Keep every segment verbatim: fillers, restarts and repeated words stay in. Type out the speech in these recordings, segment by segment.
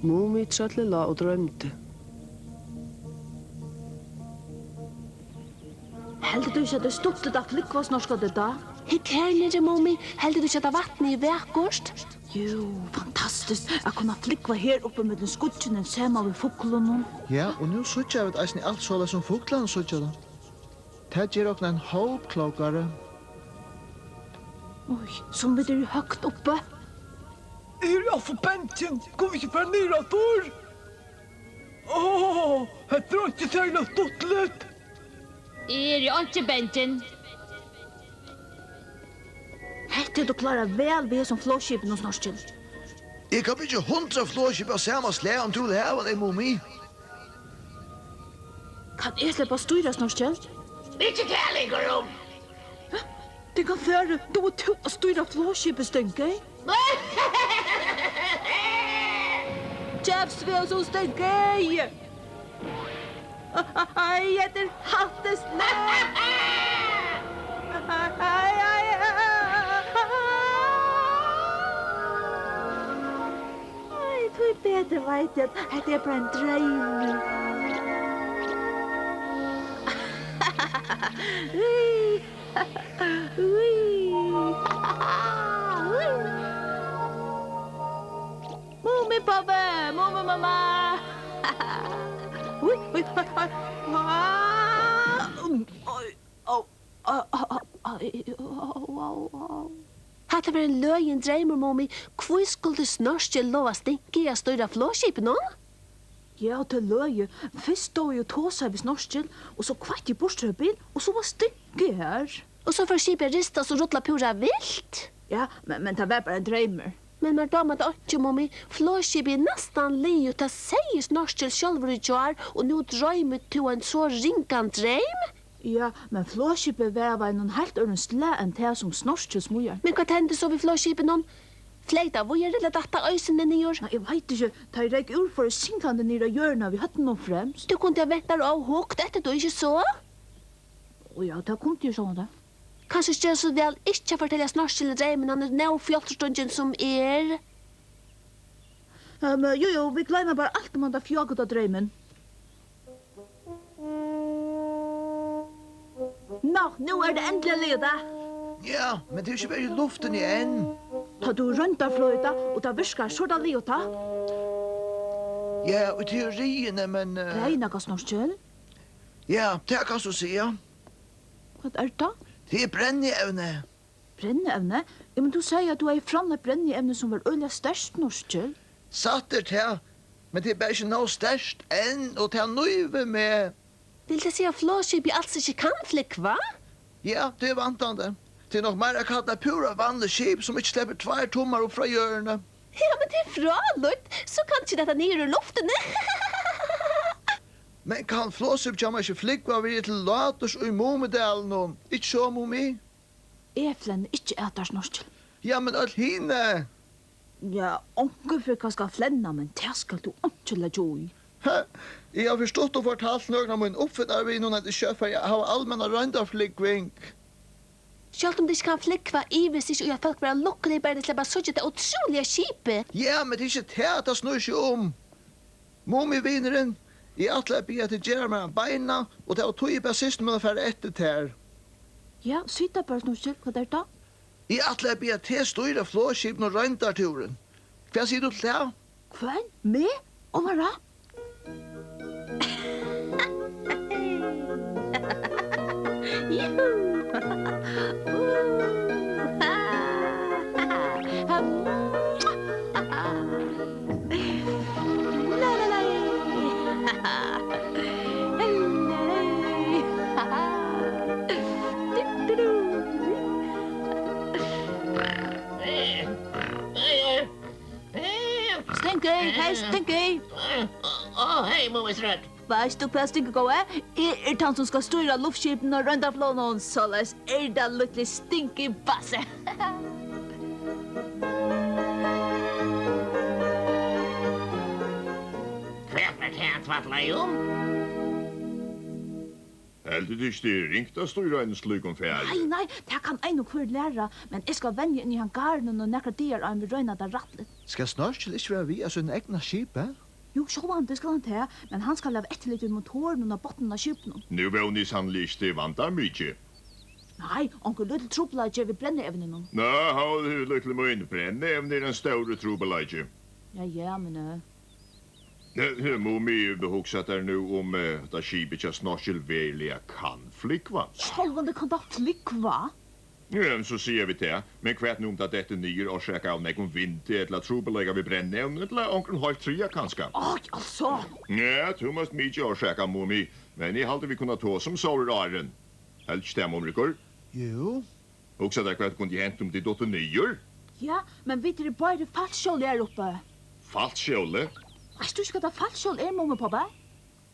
Mumitrøllið lá og droymdi. Heldur tú ikki, at tað er stuttligt at flúgva, Snorkfrøkun? Hygg her niðri, Mumi. Heldur tú ikki, at tað vatnið er vakurt? Jú, fantastiskt at kunna flúgva her uppi millum skýggini saman við fuglunum. Ja, og nú síggja vit eisini alt soleiðis, sum fuglarnir síggja tað. Tað ger okkum ein hóp klókari. Oj, sum vit eru høgt uppi. Eg eri alt for bangin. Kunnu vit ikki fara niður aftur? Áh, hetta er einki serliga stuttligt. Eg eri einki bangin. Hetta hevur tú klárað væl við hesum flogskipinum, Snorkil. Eg kann byggja hundrað flogskip av sama slag, um tú vilt hava tey, Mumi. Kann eg sleppa at stýra, Snorkil? Ikki tað, Lingurinn. Tað kann fara, dugir tú at stýra flogskipið, Steingey? Kjafts við hasum, Steingey! Ei, hetta er hættisligt! Ei, ei, ei, ei, ei. Ei, tíbetur veit eg, at hetta er bara ein dreymur. Ui. Ui. Ui. Mumipápi, Mumimamma. Ui, ui, ui, ui. Ah, um, oi, au, au, au, au, au, au, au. Hatta var ein løgin dreymur, Mumi. Hví skuldi Snorkil lova Stinky at stýra flogskipinum? Ja, tað er løgið. Fyrst stóð eg og tosaði við Snorkil, og so kveitti eg burtur á bil, og so var Stinky her. Og so fór skipið at rista og rulla púra vilt. Ja, men, men tað var bara ein dreymur. Men mær dámar tað einki, Mumi. Flogskipið er næstan liðugt, tað segði Snorkil sjálvur í gjár, og nú droymir tú ein so ringan dreym? Ja, men flogskipið var av einum heilt øðrum slag enn tað, sum Snorkil smíðar. Men hvat hendi so við flogskipinum? Fleyg tað víðari, ella datt tað eisini niður? Nei, eg veit ikki. Tá eg reyk úr, fór eg synkandi niður á jørðina við høvdinum fremst. Tú kundi havt vent tær ov høgt eftir tí, ikki so? Ó ja, tað kundi eg sjálvandi. Kanst ikki gera so væl ikki at fortelja Snorkili dreymin, hann er nóg fjálturstungin sum er. Ehm, jú, jú, vit gloyma bara alt um handa fjákuta dreymin. Ná, nú er tað endiliga liðugt, tá. Ja, men tað er ikki verið í luftini enn. Tá tú royndarflýgur tað, og tað virkar, so er tað liðugt, tá. Ja, í teoriini, men, eh, Nei, nakað, Snorkil. Ja, tað kanst tú siga. Hvat er tað? Tað er brennievni. Brennievni? Ja, men tú segði, at tú hevði framleitt brennievni, sum var øgiliga sterkt, Snorkil. Satt er tað, men tað er bara ikki nóg sterkt enn, og tað nívir meg. Vil tað siga, at flogskipið als ikki kann flúgva? Ja, tað er vantandi. Tað er nokk meira at kalla púra vanligt skip, sum ikki sleppur tveir tummar upp frá jørðini. Ja, men tað er frálíkt. So kann ikki detta niður úr luftini. Men kann flogskip hjá mær ikki flúgva, verði eg til láturs í Mumidalinum. Ikki so, Mumi? Eg flenni ikki at tær, Snorkil. Ja, men øll hini? Ja, onkur fer kanska at flenna, men tað skalt tú einki leggja í. Ha, eg havi fyri stuttum fortalt nøkrum av mínum uppfinnaravinum, at eg skjótt fari at hava almenna royndarflúgving. Sjálvt um tað ikki kann flúgva, ivist ikki í, at fólk verða lukkulig, bara tey sleppa at síggja tað ótrúliga skipið. Ja, men tað er ikki tað, tað snýr seg um. Mumivinurin, eg ætlaði at biðja teg gera mær ein beina, og tað var tí, eg bað systur mína fara eftir tær. Ja, sig tað bara, Snorkil, hvat er tað? Eg ætlaði at biðja teg stýra flogskipinum royndartúrin. Hvat sigur tú til tað? Hvønn? Meg? Omara? Juhu! Stinky, hey, Stinky! Á, hey, Mumistrøk. Veitst tú hvat, Stinky góði? Eg eri tann, sum skal stýra luftskipinum og royndarflóðinum, soleiðis er tað, lítli Stinky bassi. Hvat var tað, hann tvætlaði um? Heldur tú ikki, tað er ringt at stýra einum slíkum fari? Nei, nei, tað kann ein og hvør læra, men eg skal venja inn í hangarinum í nakrar dagar, áðrenn vit royna tað rættiliga. Skal Snorkil ikki vera við á sínum egna skipi? Jú, sjálvandi skal hann tað, men hann skal hava eftirlit við motorinum á botninum á skipinum. Nú vóni eg sanniliga ikki, tað er vandamikið. Nei, onkur lítil trupulleiki við brennievninum. Nei, hava tygum, lítli mín, brennievni er ein stórur trupulleiki. Ja, ja, men, eh, Eh, Mumi, hugsar tú nú um, eh, hetta skipið hjá Snorkil veruliga kann flúgva? Sjálvandi kann tað flúgva. Ja, men so siga vit tað. Men hvat nú um tað dettur niður orsakað av nógvum vindi ella trupulleika við brennievni ella onkrum heilt triðja kanska? Áh, altso! Ja, tú mást mikið orsaka, Mumi, men eg haldi, vit kunnu tosa um sovorðið áðrenn. Heldur ikki tað, Mumrikur? Jú. Hugsa tær, hvat kundi hent um tit duttu niður? Ja, men vit eru báðir í fallskjóli her uppi. Fallskjóli? Veitst tú ikki, hvat eitt fallskjól er, Mumipápi?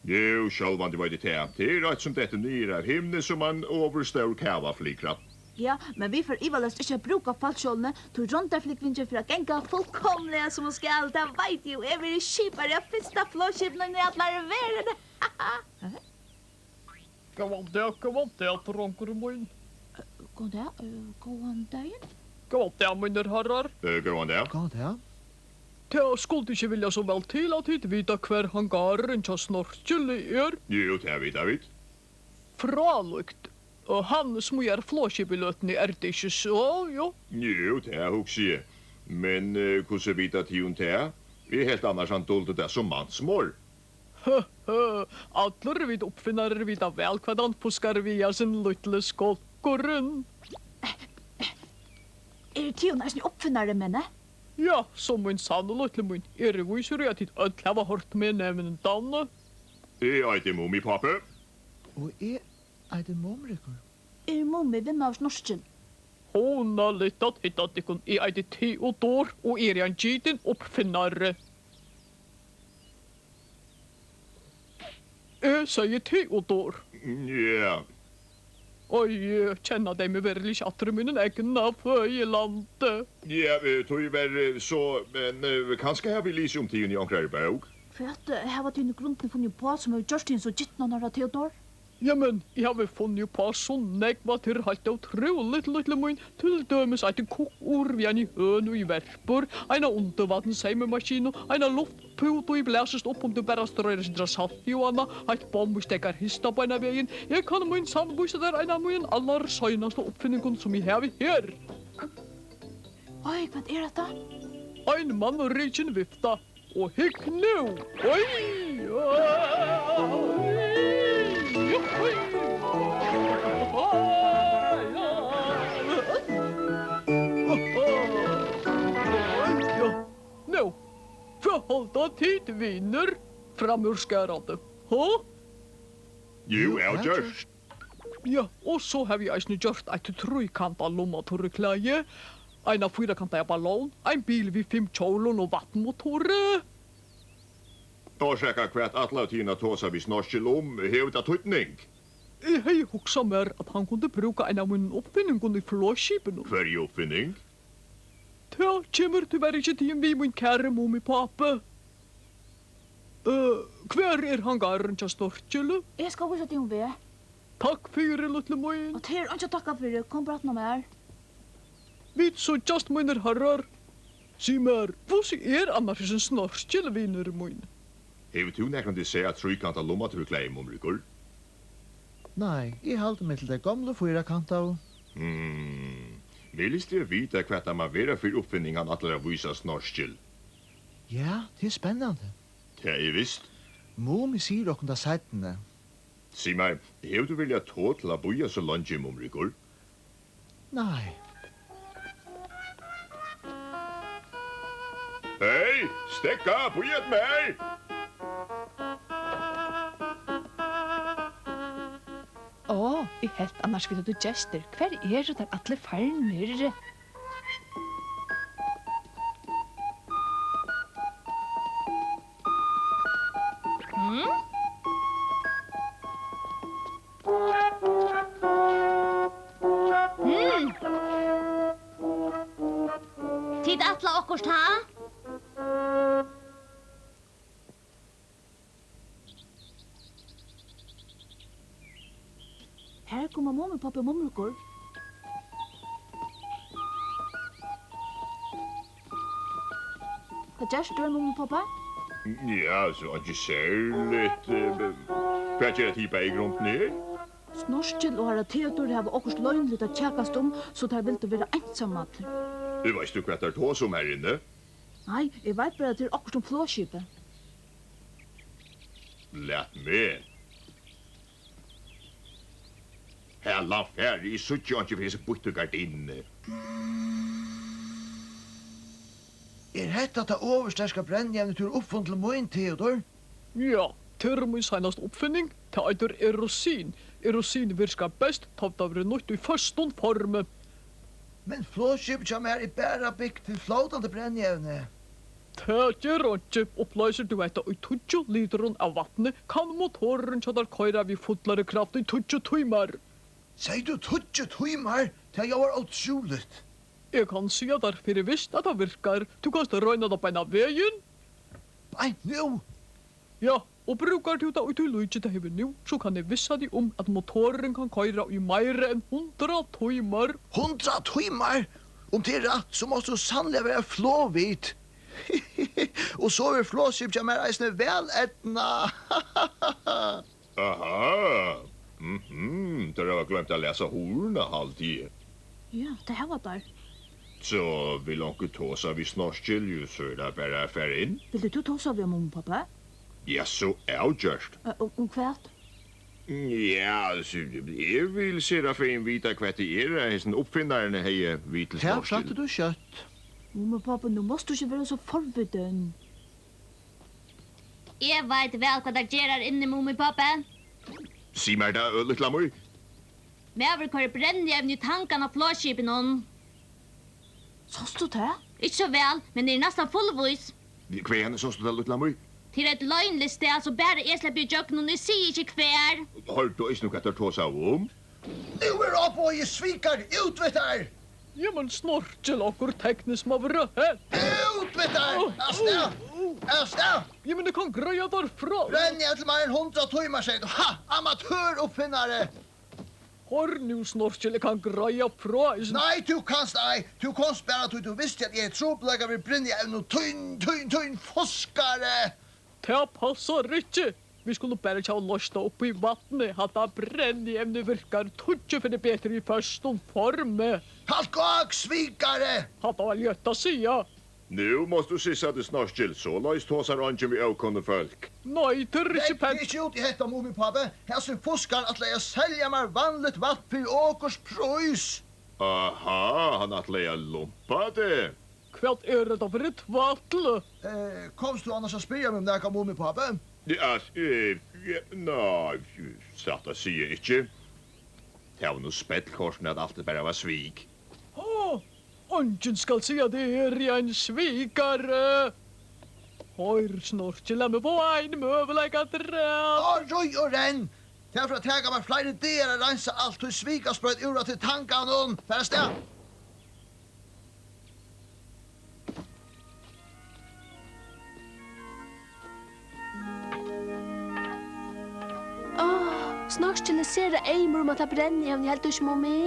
Jú, sjálvandi veit eg tað. Tað er eitt, sum dettur niður av himni sum ein ovurstór kavaflykra. Ja, men vit fara ivaleyst ikki at brúka fallskjólini, tí royndarflúgvingin fer at ganga fullkomiliga sum hon skal. Tað veit eg jú, eg verði skipari á fyrsta flogskipinum í allari verðini. Góðan dag, góðan dag, drongur mín. Eh, góðan dag, eh, góðan dagin. Góðan dag, mínir harrar. Eh, góðan dag. Góðan dag. Tað skuldi ikki vilja so væl til, at tit vita, hvar hangarin hjá Snorkili er. Jú, tað vita vit. Frálíkt. Og hann smíðar flogskip í løtuni, er tað ikki so, jú? Jú, tað hugsi eg. Men, eh, hvussu vita tygum tað? Eg helt annars, hann duldi tað sum mansmorð. Hø, hø, allir vit uppfinnarar vita væl, hvat hann fuskar við, hasin lítli skolkurin. Eru tygum eisini uppfinnarar, meðni? Ja, sum mín sann, lítli mín. Eg eri vísur í, at tit øll hava hoyrt meg nevndan. Eg eiti Mumipápi. Og eg eiti Mumrikur. Eg eri Mumi, vinmaður Snorkils. Hugnaligt at hitta tykkum. Eg eiti Theodor og eri ein gitin uppfinnari. Eg sigi Theodor. Ja. Oj, kenna tey meg veruliga ikki aftur í mínum egna føðilandi? Ja, eh, tíverri, eh, so, men, eh, kanska hava vit lisið um tygum í onkrari bók. Hvat, eh, hava tygum í grundini funnið uppá, sum hevur gjørt tygum so gitnar, harra Theodor? Jamen, eg havi funnið uppá so nógv, at tað er heilt ótrúligt, lítli mín. Til dømis eitt kukkúr við eini hønu, ið verpur, eina undirvatnsseymimaskinu, eina luftpútu, ið blæsist upp, um tú bara stroyr eitt sindur av salti á hana, eitt bomm, ið steðgar hista beinanvegin. Eg kann, mín sann, vísa tær ein av mínum allarseinastu uppfinningum, sum eg havi her. Oj, hvat er hetta? Ein mannrikin vifta. Og hygg nú! Oj! Nú, hvat halda tit, vinir? Framúrskarandi, ha? Jú, avgjørt. Ja, og so havi eg eisini gjørt eitt tríkantað lummaturriklæði, eina fýrakantaða ballón, ein bil við fimm hjólum og vatnmotori. Orsaka, hvat ætlaðu tygum at tosa við Snorkil um? Hevur tað týdning? Eg hevði hugsað mær, at hann kundi brúka ein av mínum uppfinningum í flogskipinum. Hvørji uppfinning? Tað kemur tíverri ikki tygum við, mín kæri Mumipápi. Øh, hvar er hangarin hjá Snorkili? Eg skal vísa tygum veg. Takk fyri, lítli mín. Og tað er einki at takka fyri. Kom bara aftan á mær. Vit síggjast, mínir harrar. Sig mær, hvussu er annars hesin Snorkil, vinur mín? Hevur tú nakrantíð sæð eitt tríkantað lummaturriklæði, Mumrikur? Nei, eg haldi meg til tey gomlu fýrakantaðu. Hmm. Meg lystir at vita, hvat tað man vera fyri uppfinning, hann ætlar at vísa Snorkil. Ja, tað er spennandi. Tað er vist. Mumi sigur okkum tað seinni. Sig mær, hevur tú veruliga tol til at bíða so leingi, Mumrikur? Nei. Hey, steðga, bíða eftir mær! Á, eg helt annars, vit høvdu gestir. Hvar eru teir allir farnir? Mm? Mm. Tit ætla okkurt, ha? Her koma Mumipápi og Mumrikur. Hvat gert tú, Mumipápi? Ja, so einki serligt. Eh, hvat gera tit bæði í grundini her? Snorkil og harra Theodor hava okkurt loyniligt at kjakast um, so teir vildu vera einsamallir. Veitst tú, hvat teir tosa um her inni? Nei, eg veit bara, at tað er okkurt um flogskipið. Lat meg. Halan fari, eg síggi einki fyri hesi býttu gardinuni. Er hetta tað ovursterka brennievni, tú hevur uppfunnið til mín, Theodor? Ja, tað er mín seinasta uppfinning. Tað eitur erosin. Erosin virkar best, tá tað verður nýtt í føstum formi. Men flogskipið hjá mær er bara bygt til flótandi brennievni. Tað ger einki. Upploysir tú hetta í tíggju litrum av vatni, kann motorurin hjá tær koyra við fullari kraft í tíggju tímar. Segði tú tíggju tímar? Tað ljóðar ótrúligt. Eg kann siga tær fyri vist, at tað virkar. Tú kanst royna tað beinan vegin. Beint nú? Ja, og brúkar tú tað í tí líki, tað hevur nú, so kann eg vissa teg um, at motorurin kann koyra í meira enn hundrað tímar. Hundrað tímar? Um tað er rætt, so mást tú sanniliga vera flogvit. Og so verður flogskipið hjá mær eisini væleydnað. Aha. Mhm, teir hava gloymt at læsa hurðina, haldi eg. Ja, tað hava teir. So vil onkur tosa við Snorkil, jú, so er tað bara at fara inn. Vildi tú tosa við Mumipápa? Ja, so avgjørt. Eh, um, um hvat? Ja, so, eg vil sera fegin vita, hvat tað er, hesin uppfinnarin hevði við til Snorkil. Tað frætti tú skjótt. Mumipápi, nú mást tú ikki vera so forvitin. Eg veit væl, hvat teir gera har inni, Mumipápi. Sig mær tað, lítla Mý. Maður koyrir brennievni í tangan á flogskipinum. Sást tú tað? Ikki so væl, men eg eri næstan fullvís. Hvaðani sást tú tað, lítla Mý? Til eitt loyniligt stað, sum bara eg sleppi ígjøgnum, eg sigi ikki hvar. Hoyrdi tú eisini, hvat teir tosaðu um? Nú er ábogi svikari, út við tær! Jamen, Snorkil, okkurt tekniskt má vera hent. Út við tær! Avstað! Avstað! Jamen, eg kann greiða tær frá. Brennievni til meira enn hundrað tímar, segði tú. Ha! Amatøruppfinnari! Hoyr nú, Snorkil, eg kann greiða frá. Nei, tú kanst ei. Tú komst bara, tí tú visti, at eg hevði trupulleikar við brennievni og tín, tín, tín fuskari. Tað passar ikki. Vit skulu bara ikki hava loyst tað upp í vatni. Hatta brennievni virkar tíggju ferðir betri í føstum formi. Halt gák, svikari! Hatta var ljótt at siga. Nú mást tú sissa teg, Snorkil. Soleiðis tosar eingin við ókunnig fólk. Nei, tað er ikki pent. Legg teg ikki út í hetta, Mumipápi. Hasin fuskarin ætlaði at selja mær vanligt vatn fyri okursprís. Aha, hann ætlaði at lumpa teg. Hvat er hetta fyri tvætl? Eh, komst tú annars at spyrja meg um nakað, Mumipápi? Ja, eh, ja, nei, satt at siga ikki. Tað var nú spell kortini, at alt bara var svik. Há, eingin skal siga, at eg eri ein svikari. Hoyr, Snorkil, lat meg fáa ein møguleika afturat. Á, ríð og renn! Tað fer at taka mær fleiri dagar at reinsa alt tí svikaspreyt úr at til tanganum. Far avstað! Áh, Snorkil er sera eymur um hatta brennievnið, heldur tú ikki, Mumi?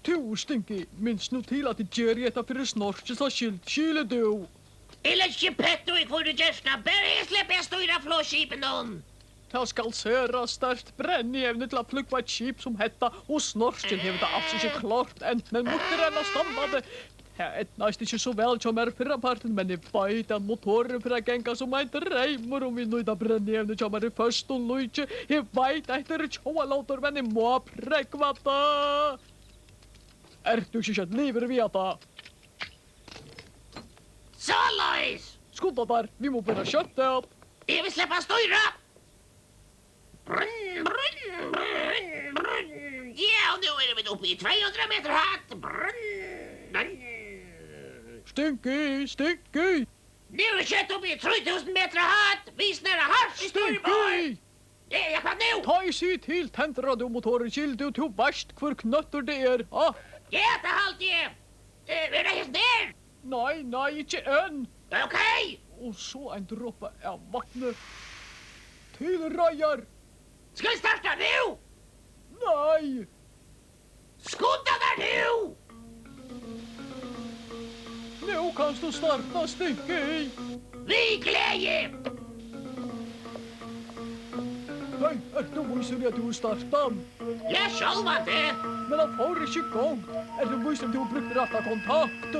Tú, Stinky, minst nú til, at eg geri hetta fyri Snorkils skyld, skilur tú? Eg leggi ikki petti í, hvør tú gert tað, bara eg sleppi at stýra flogskipinum. Tað skal sera sterkt brennievni til at flúgva eitt skip sum hetta, og Snorkil hevur tað als ikki klárt enn, men mítt er enn at stanna tað. Tað eydnaðist ikki so væl hjá mær fyrrapartin, men eg veit, at motorurin fer at ganga sum ein dreymur, um vit nýta brennievni hjá mær í føstum líki. Eg veit, at hetta eru tjóðarlógir, men eg má prógva tað. Ert tú ikki skjótt liðugur við hatta? Soleiðis! Skunda tær, vit mugu byrja skjótt at. Eg vil sleppa at stýra! Brunn, brunn, brunn, brunn. Ja, og nú eru vit uppi í tvey hundrað metra hædd. Brunn, brunn. Stinky, Stinky! Nú er skjótt uppi í trý túsund metra hædd. Vit snara hart í stýribord. Stinky! Ja, ja, hvat nú? Tá eg sigi til, tendrar tú motorin, skilur tú, tú veitst, hvør knøttur tað er, ha? Ja, tað haldi eg. Eh, er tað hesin her? Nei, nei, ikki enn. Ókey! Og so ein dropa av vatni. Til reiðar. Skal eg starta nú? Nei. Skunda tær nú! Nú kanst tú starta, Stinky. Við gleði! Hey, ert tú vísur í, at tú hevur startað hann? Ja, sjálvandi. Men hann fór ikki í gongd. Ert tú vísur í, at tú hevur brúkt rætta kontakt?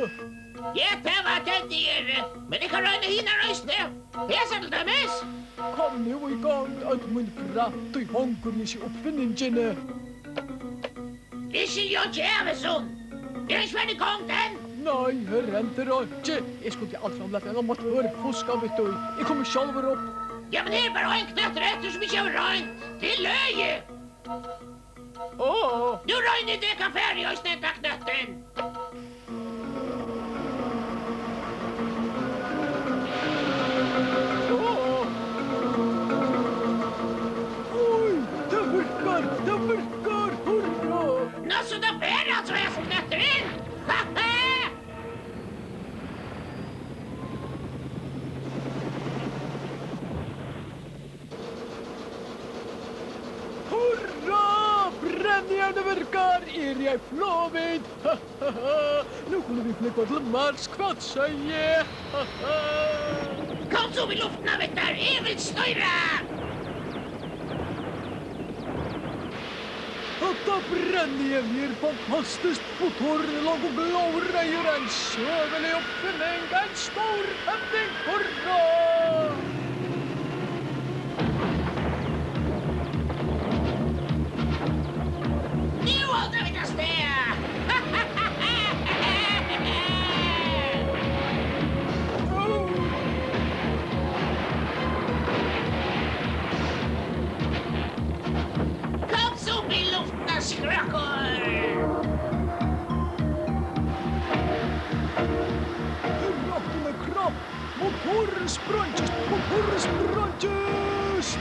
Ja, tað var tað, eg eri. Men eg kann royna hinar eisini. Hesa til dømis. Kom nú í gongd, øll mín frætt, tí hongur í hesi uppfinningini. Eg skilji einki av hesum. Er hann ikki farin í gongd enn? Nei, her hendir einki. Eg skuldi aldri havt latið ein amatør fuska við tí. Eg komi sjálvur upp. Ja, men her er bara ein knøttur eftir, sum ikki hevur roynt. Tað er løgið. Áh. Nú royni eg, tað kann fara í eisini, henda knøttin. Áh. Oj, tað virkar, tað virkar, hurra! Nú, so tað fer altso, hesin knøtturin! Hurra! Brennievni virkar! Eg eri í flogvind! Nú kunnu vit flúgva til Mars, hvat segði eg? Kom so upp í luftina, Victor! Eg vil stýra! Hatta brennievnið er fantastiskt! Motorurin er longu blóðreyður, ein søgulig uppfinning, ein stórfødding, hurra! Nú halda vit avstað! Kom so upp í luftina, skrekkur! Hurra, hon er kropp! Motorurin spreingist! Motorurin spreingist!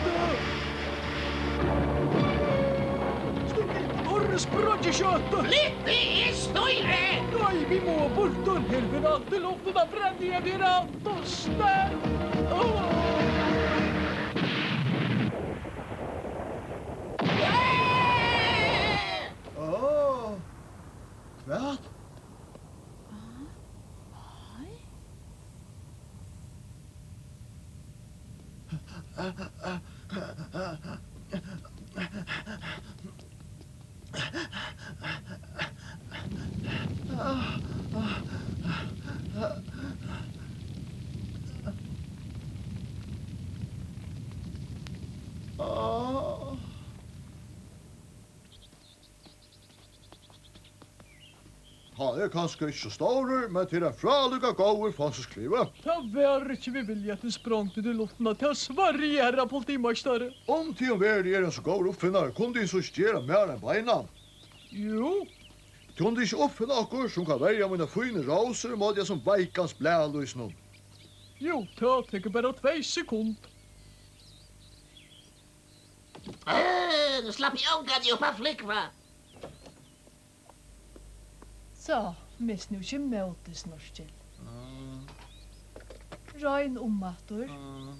Stinky, motorurin spreingist skjótt! Flyt teg, eg stýri! Nei, vit mugu burtur! Her fer alt í luftina, brennievni er alt ov sterkt! Áh! Áh! Hvat? Hann er kanska ikki so stórur, men tað er ein frálíka góður fongsulsklivi. Tað var ikki við vilja, at eg sprongdi út í luftina. Tað sverji eg, harra politimeistari. Um tygum veruliga eru ein so góður uppfinnari, kundu tygum so ikki gera mær ein beinan? Jú. Kundu tygum ikki uppfinna okkurt, sum kann verja mínar fínu rósur ímóti hesum veikans blaðlýsinum? Jú, tað tekur bara tvey sekund. Øh, nú slapp eg ongantíð upp at flúgva. So, mist nú ikki mótið, Snorkil. Mm. Royn umaftur. Mm.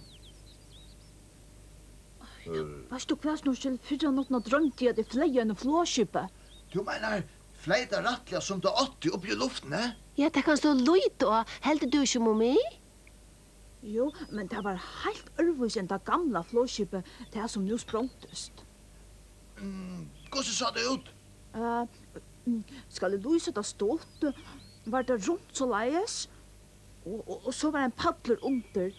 Veitst tú hvat, Snorkil? Fyrr á náttina droymdi eg, at eg fleyg í einum flogskipi. Tú meinar, fleyg tað rættiliga, sum tað átti, uppi í luftini? Ja, tað kanst tú líta á. Heldur tú ikki, Mumi? Jú, men tað var heilt øðrvísi enn tað gamla flogskipið, tað sum nú sprongdist. Mm, hvussu sá tað út? Eh, mm, skal eg lýsa tað stutt? Var tað runt soleiðis? Og, og, og so var ein pallur undir.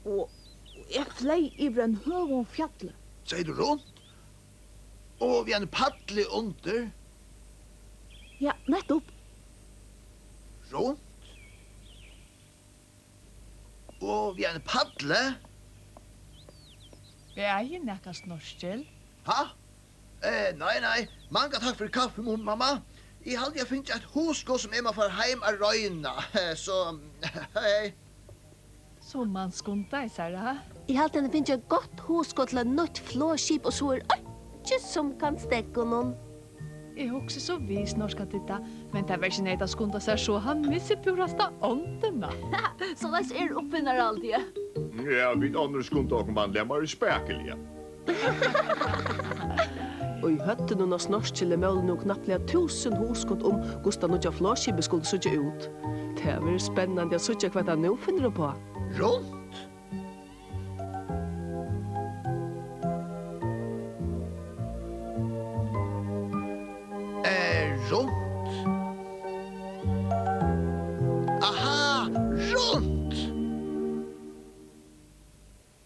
Og, og eg fleyg yvir einum høgum fjalli. Segði tú runt? Og við einum palli undir? Ja, nettupp. Runt? Og við einum palli? Bagir nakað, Snorkil? Ha? Eh, nei, nei. Manga takk fyri kaffi, Mumimamma. Eg haldi, eg havi fingið eitt hugskot, sum eg má fara heim at royna. Eh, so, hey. Sum mann skundaði sær, ha? Eg haldi, hann hevur fingið eitt gott hugskot til eitt nýtt flogskip, og so er einki, sum kann steðga honum. Eg hugsi so við, Snorkatidda. Men tað var ikki neyðugt at skunda sær so, hann missir púrasta ongdina. Soleiðis er uppfinnarar altíð. Ja, vit onnur skunda okkum vanliga meira spakuliga. Og í høvdinum á Snorkil er mólið nú knappliga túsund hugskot um, hvussu tað nýggja flogskipið skuldi síggja út. Tað verður spennandi at síggja, hvat hann nú finnur uppá. Runt. Eh, runt. Aha, runt.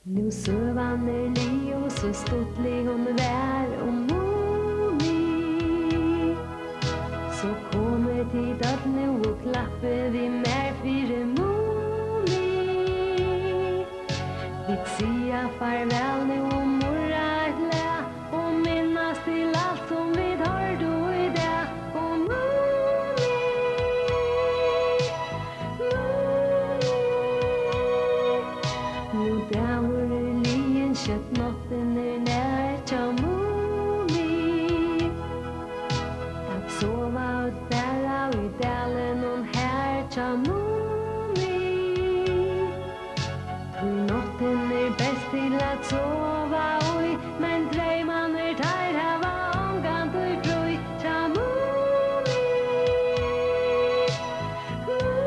Nú søgan er liðug, so stuttlig hon var, um Mumi. So komið tit øll nú og klappið við mær fyri Mumi. Vit siga farvæl nú og murra eitt lag og minnast til alt, sum vit hoyrdu í dag. Og Mumi, Mumi, nú dagur er liðin, skjótt náttin er nær hjá Mumi. At sova øll bara í dalinum her hjá Mumi. Tí náttin er best til at sova í, men dreymarnir, teir hava ongantíð frí hjá Mumi. Mumi.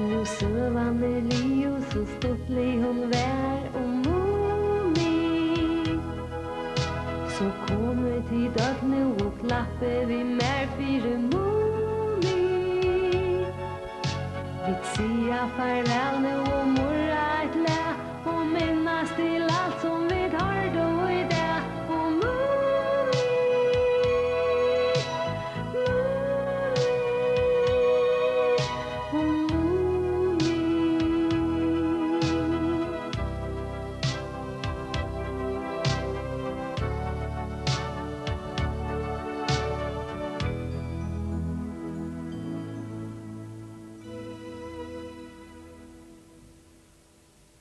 Nú søgan er liðug, so stuttlig hon var, um Mumi. So komið tit øll nú og klappið við mær fyri Mumi. Vit siga farvæl nú og murra eitt lag og minnast til alt, sum